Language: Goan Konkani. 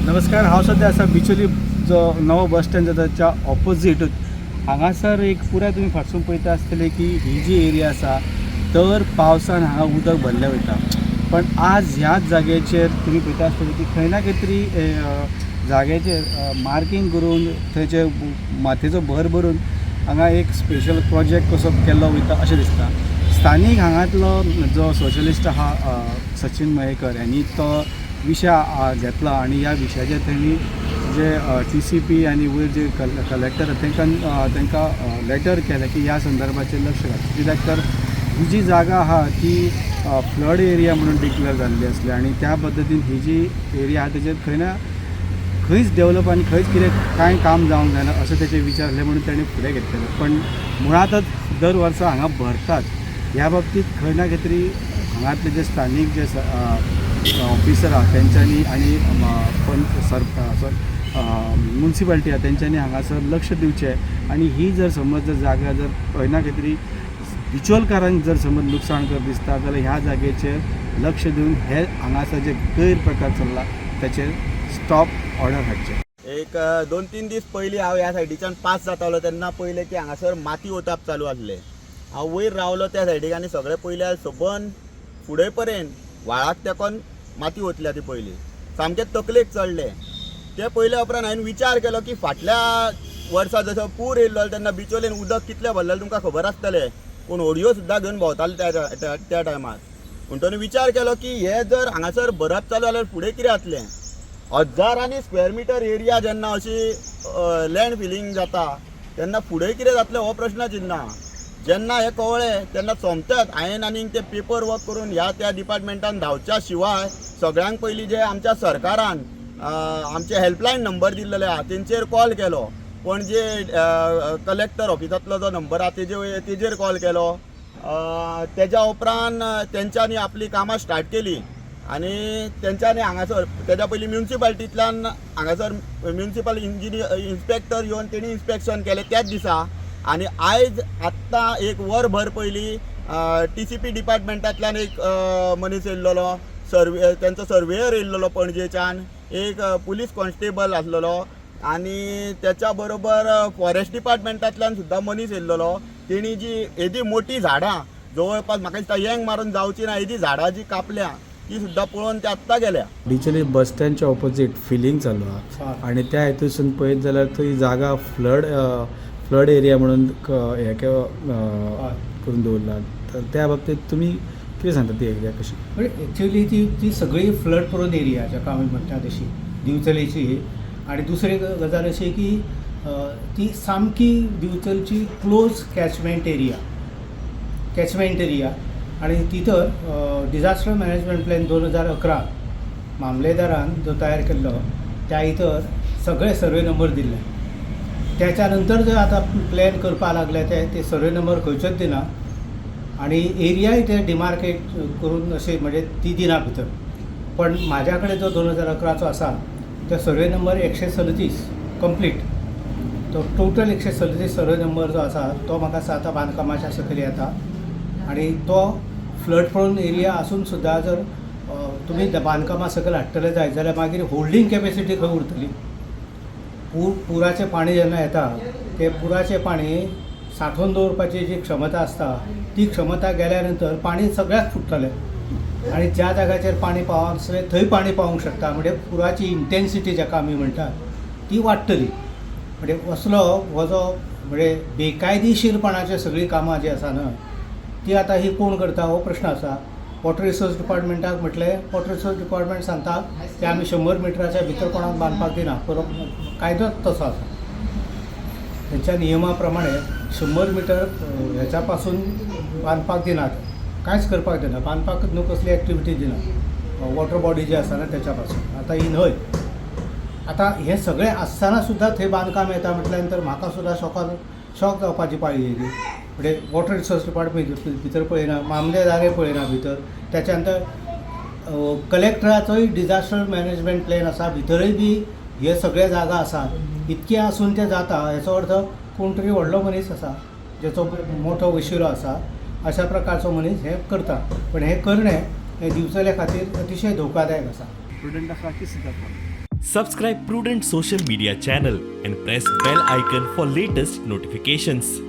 नमस्कार. हांव सद्या आसा बिचोली जो नवो बस स्टँड जाता त्याच्या ऑपोजीट. हांगासर एक पुराय तुमी फाटसून पळयता आसतले की ही जी एरिया आसा तर पावसान हांगा उदक भरलें वयता. पण आज ह्याच जाग्याचेर तुमी पळयता आसतले की खंय ना खंय तरी जाग्याचेर मार्कींग करून थंयचे मातयेचो भर भरून हांगा एक स्पेशल प्रोजेक्ट कसो केल्लो वयता अशें दिसता. स्थानीक हांगातलो जो सोशलिस्ट आहा सचिन मयेकर ह्यांनी तो विशय घेतला आनी ह्या विशयाचेर तेणी जे टीसीपी आनी वयर जे कलेक्टर तांकां लेटर केलें की ह्या संदर्भाचेर लक्ष घालचें, कित्याक तर ही जी जागा आहा ती फ्लड एरिया म्हणून डिक्लेअर जाल्ली आसली आनी त्या पद्दतीन ही जी एरिया आहा तेजेर खंय ना खंयच डेवलप आनी खंयच कितें कांय काम जावंक जायना अशें तेचे विचार आसले म्हणून तेणें फुडें घेतलेले. पण मुळांतच दर वर्सा हांगा भरतात. ह्या बाबतींत खंय ना खंय तरी हांगातले जे स्थानीक जे ऑफिसर आहा तेंच्यांनी आनी पंच सर मुन्सिपालिटी आहा तेंच्यांनी हांगासर लक्ष दिवचें आनी ही जर समज जर जागा जर खंय ना खंय तरी बिचोलकारांक जर समज लुकसाण कर दिसता जाल्यार ह्या जागेचेर लक्ष दिवन हे हांगासर जे गैरप्रकार चल्ला तेचेर स्टॉप ऑर्डर हाडचें. एक 2-3 दीस पयलीं हांव ह्या सायडीच्यान पास जातालो तेन्ना पळयलें की हांगासर माती ओतप चालू आसलें. हांव वयर रावलो त्या सायडीक आनी सगळें पयलें सबंद फुडें पर्यंत व्हाळाक तेकोन माती ओतल्या ती पयली सामकें तकलेक चडलें. तें पयल्या उपरांत हांवें विचार केलो की फाटल्या वर्सा जसो पूर येयल्लो तेन्ना बिचोलेन उदक कितलें भरलेलें तुमकां खबर आसतलें. कोण होडयो सुद्दां घेवन भोंवताले त्या त्या टायमार. म्हणटकीर विचार केलो की हे जर हांगासर भरप चालू जाल्यार फुडें कितें जातलें. हजारांनी स्क्वेअर मिटर एरिया जेन्ना अशी लँड फिलींग जाता तेन्ना फुडें कितें जातलें हो प्रश्न चिन्न आहा. जेन्ना हें कळ्ळें तेन्ना सोमतेंच हांवें आनीक ते पेपर वर्क करून ह्या त्या डिपार्टमेंटान धांवच्या शिवाय सगळ्यांक पयलीं जे आमच्या सरकारान आमचे हेल्पलायन नंबर दिल्लेले आहा तेंचेर कॉल केलो. पणजे कलेक्टर ऑफिसांतलो जो नंबर आहा तेजेर कॉल केलो. तेज्या उपरांत तेंच्यांनी आपली कामां स्टार्ट केली आनी तेंच्यांनी हांगासर तेज्या पयलीं म्युनिसिपालिटींतल्यान हांगासर म्युनिसिपल इंजिनियर इन्स्पेक्टर येवन तेणी इन्स्पेक्शन केलें त्याच दिसा. आनी आयज आत्तां एक वरभर पयलीं टीसीपी डिपार्टमेंटांतल्यान एक मनीस येयल्लोलो, सर्वे तेंचो सर्वेयर येयल्लोलो पणजेच्यान, एक पुलीस कॉन्स्टेबल आसलेलो आनी तेच्या बरोबर फॉरेस्ट डिपार्टमेंटांतल्यान सुद्दां मनीस येयल्लोलो. तेणी जी येदी मोठी झाडां जवळपास म्हाका दिसता येंग मारून जावची ना येदी झाडां जी कापल्या ती सुद्दां पळोवन ते आत्तां गेल्या. बिचोली बस स्टँडच्या ऑपोजीट फिलींग चालू आहा आनी त्या हेतूसून पळयत जाल्यार थंय जागा फ्लड फ्लड एरिया म्हणून हें करून दवरला. तर त्या बाबतीत तुमी कितें सांगता, ती एरिया कशी? म्हणजे एक्च्युली ती ती सगळी फ्लड प्रोन एरिया जाका आमी म्हणटा तशी दिवचलेची. आनी दुसरी गजाल अशी की ती सामकी दिवचलची क्लोज कॅचमेंट एरिया आनी तिथं डिझास्टर मॅनेजमेंट प्लॅन 2011 मामलेदारान जो तयार केल्लो त्या भितर सगळे सर्वे नंबर दिल्ले. त्याच्या नंतर जर आतां प्लॅन करपा लागले ते ते सर्वे नंबर खंयचोच दिना आनी एरियाय ते डिमार्केट करून अशें म्हणजे ती दिना भितर. पण म्हाज्या कडेन जो 2011चो आसा तो सर्वे नंबर 137 कंप्लीट, तो टोटल 137 सर्वे नंबर जो आसा तो म्हाका दिसता आतां बांदकामाच्या सकयल येता आनी तो फ्लड प्रोन एरिया आसून सुद्दां जर तुमी बांदकामां सकयल हाडटले जायत जाल्यार मागीर होल्डींग कॅपेसिटी खंय उरतली? पुराचें पाणी जेन्ना येता तें पुराचें पाणी सांठोवन दवरपाची जी क्षमता आसता ती क्षमता गेल्या नंतर पाणी सगळ्याक फुट्टलें आनी ज्या जाग्याचेर पाणी पावनासलें थंय पाणी पावूंक शकता. म्हणजे पुराची इंटेन्सिटी जाका आमी म्हणटात ती वाडटली. म्हणजे असलो हो जो म्हणजे बेकायदेशीरपणाचे सगळीं कामां जीं आसा न्हय ती आतां ही कोण करता हो प्रश्न आसा. वॉटर रिसोर्स डिपार्टमेंटाक म्हटलें, वॉटर रिसोर्स डिपार्टमेंट सांगता की आमी 100 मिटराच्या भितर कोणाक बांदपाक दिना. कायदोच तसो आसा. तेंच्या नियमा प्रमाणे 100 मिटर हेच्या पासून बांदपाक दिनात, कांयच करपाक दिना, बांदपाक न्हू, कसली एक्टिविटी दिना वॉटर बॉडी जी आसा ना तेच्या पासून. आतां ही न्हंय आतां हें सगळें आसतना सुद्दां थंय बांदकाम येता म्हटल्या नंतर म्हाका सुद्दां शॉक जावपाची पाळी येयली. म्हणजे वॉटर रिसोर्स डिपार्टमेंट भितर पळयना, मामलेदारय पळयना भितर. त्याच्या नंतर कलेक्टराचोय डिझास्टर मॅनेजमेंट प्लॅन आसा, भितरय बी हे सगळे जागा आसात. इतकें आसून तें जाता हेचो अर्थ कोण तरी व्हडलो मनीस आसा जेचो मोठो वशिलो आसा, अशा प्रकारचो मनीस हें करता. पण हें करणें हें दिवचले खातीर अतिशय धोकादायक आसा. प्रुडंट आसा की सीताफळ? Subscribe Prudent Social Media channel and press bell icon for latest notifications.